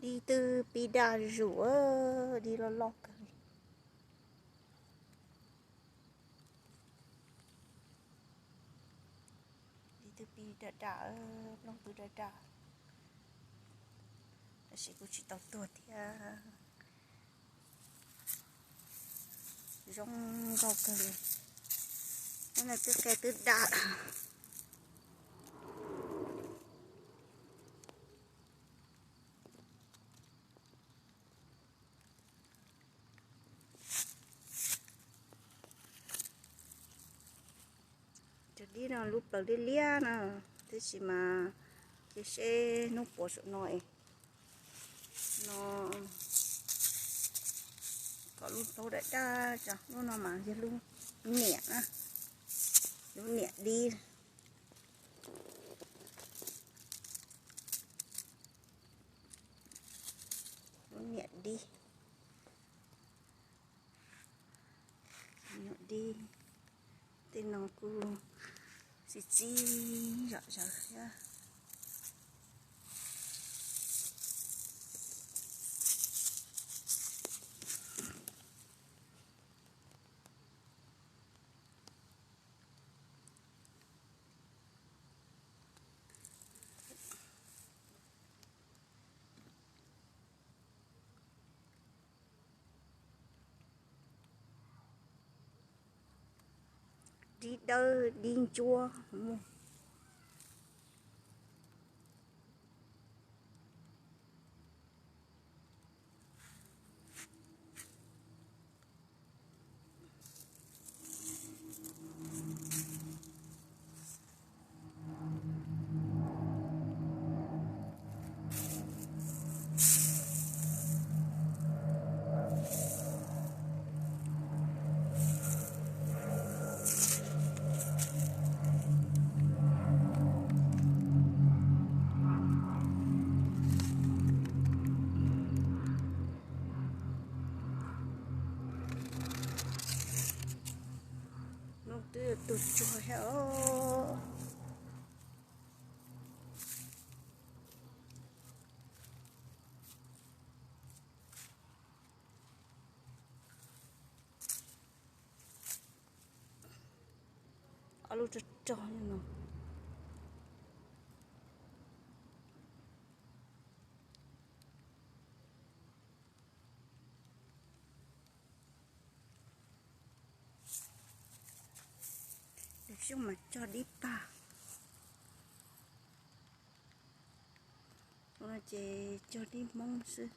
Dib twb pib daj zuj zus, dib loj loj kawg li. Dib twb pib daj daj, nplooj twb daj daj, tab sis kuj tsis tau tuag thiab. Zoo nkauj kawg li. Hnub no twb qia twb daj. Cov dib no lub plaws liab liab na, tab sis mas cia seb hnub puas saum no es no kom lub plaub daj daj, lub no mas yog lub niam na, lub niam dib, lub niam dib. Niam dib, tej no kuj txi txiv zom zaws thiab. Dib dawb dib ntsuab. Nub twb tuag tsuag thiab os. Ob lub rog rog li no. Lwm xyoo mas cog dib pag, ces cog dib Hmoob xwb.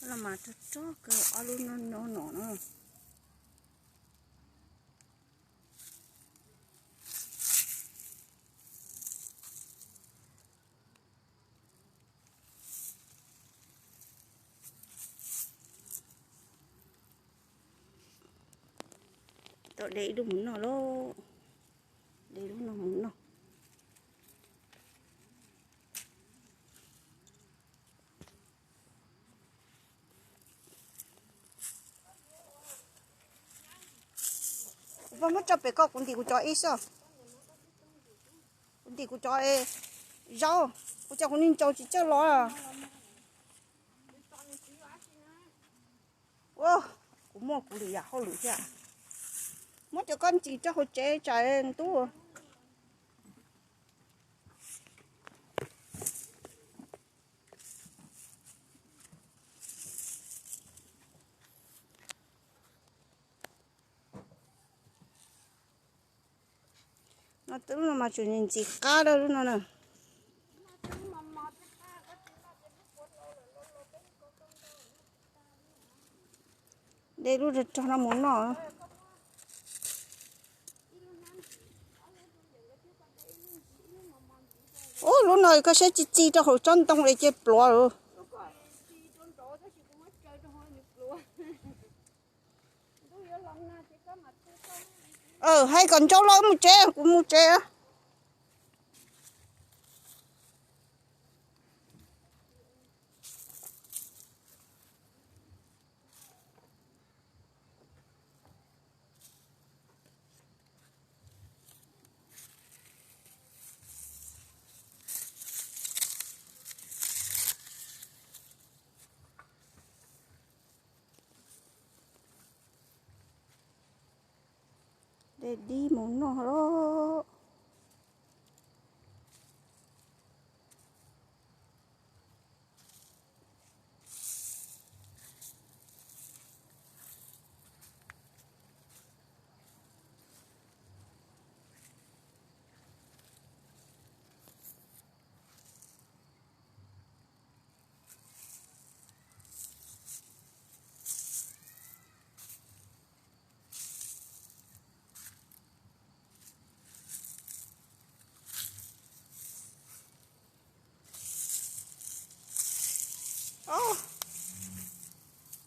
Los mas rog rog kawg ob lub no no no. Tau de ib lub mus noj lauj, de lub no mus noj. Kuv muab tso pem koj, kuv ntim kuv cov ib xwb. Kuv ntim kuv cov zaub, kuv cov kuv niag ntsaus tsis txawj los. Ua, kuv muaj kuv lwm yam hauj lwm thiab. Muab cov koj ntsis rau hauv tsev tsam ntub. No twb lub no mas tseem ntxim qab dua lub no na. De lub rog rog no mus noj. Ub, lub no koj saib txi txi rau hauv tsob ntoo li ces pluav lawm. Hais kom ntsaus los mus tsev, kuv mus tsev. Dib mus noj lawm.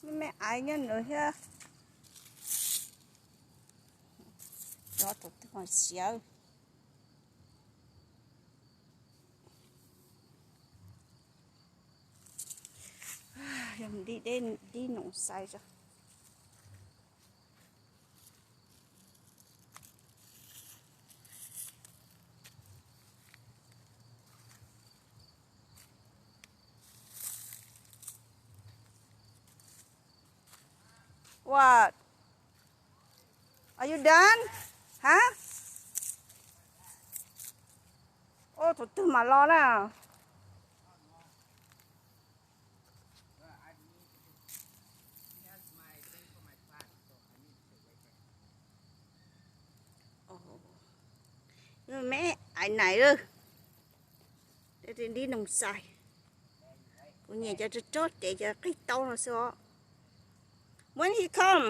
Me me aiv nyob ntawd thiab. Cov tus twg ho siav. Yog dib deb, dib noom xais tso. What? Are you done? Hab? Ua tus twg mam los na? Me aiv nais lawm. Dib noom xais. Kuv nyiam cov rog rog ces cov qig tau no xwb os. When he come?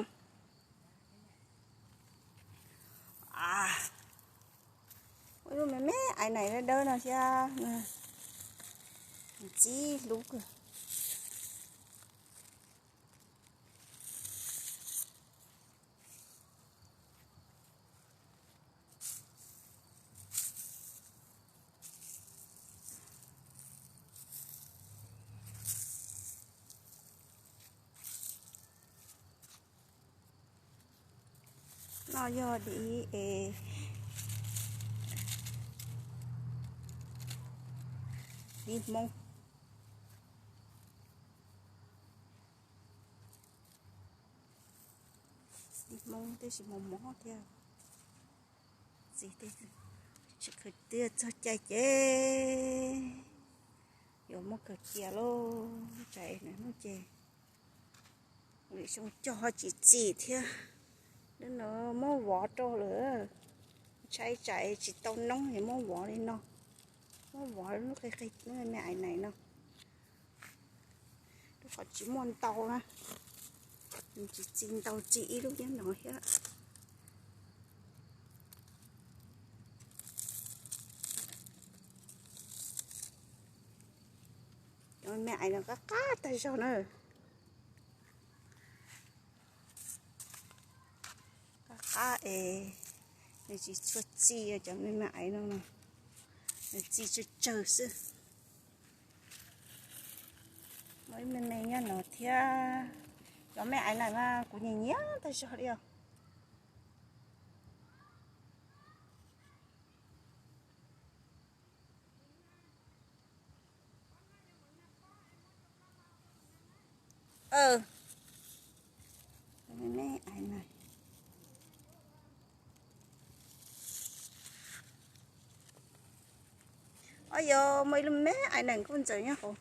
Ua ib lub me me aiv nais dawb dawb no thiab. Ntxim hlub kawg. No yog dib es, dib Hmoob. Dib Hmoob tib si mos mos thiab. Txiv, tsis khaws tiag, txog caij ces yuav muab khaws cia lauj. Tsam hnub ces lwm xyoo cog ho tsis txim thiab. Lub no muab vov rau lawm. Ntshai tsam tsis tau noob es muab vov li no. Muab vov lub qig qig, lub me me aiv nais no. Lub qhov tsis muaj ntau na, tsis txi ntau, txi ib lub nyob no thiab. Cov me aiv no qab qab tag zog na. Qab qab es nws tsis tshua txi, cov me me aiv no, nws txi tsawg tsawg xwb. Muaj ib me me nyob no thiab. Cov me aiv no mas kuv nyiam nyiam tag zog li os. Ob, yog muaj ib lub me aiv nees nkauj ntxawm nyob hauv.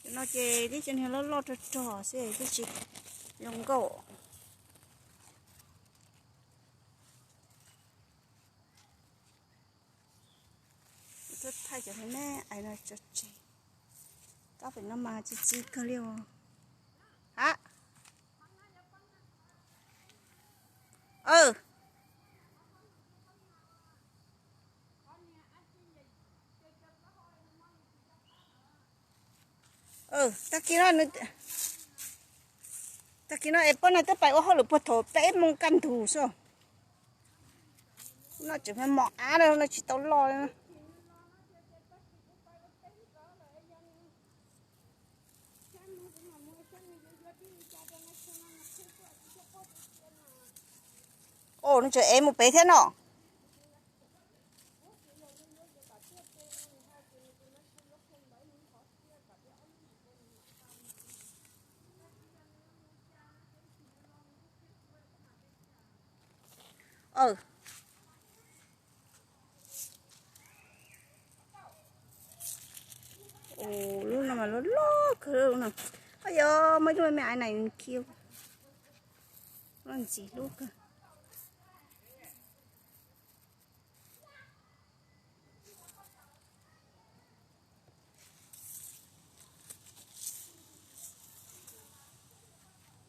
Cov no ces tib cov niag loj loj rog rog xwb, twb tsis zoo nkauj. Tuaj thaij cov me me aiv no tso tseg. Kab pem no mas txi txi kawg li os. Hab. Tag kis no, tag kis no es poj niam twb pais ua hauj lwm puag thaum peb moos kaj ntug xwb. No tseem mos av no tsis tau loj li. Os, nws tseem ev mus pem thiab no. Ua, lub no mas loj loj kawg no. Ua yog muaj ib lub me me aiv na, khi, loj ntxim hlub kawg.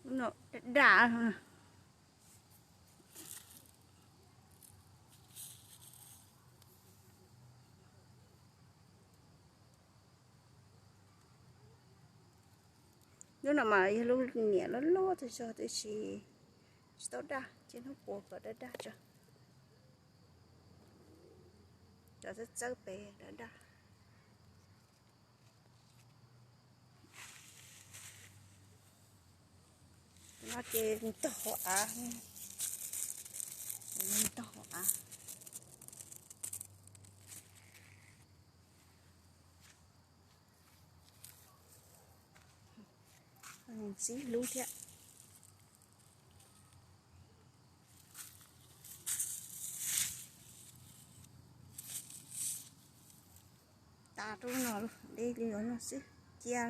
Lub no daj daj. Lub no mas yog lub niam loj loj tag zog tiam sis tsis tau daj, ces hnub puas kom daj daj tso. Cov txawb txawb pem daj daj. No ces tog hauv av, tog hauv av. Ntxim hlub thiab. Tas rau no, deb li no xwb, cia.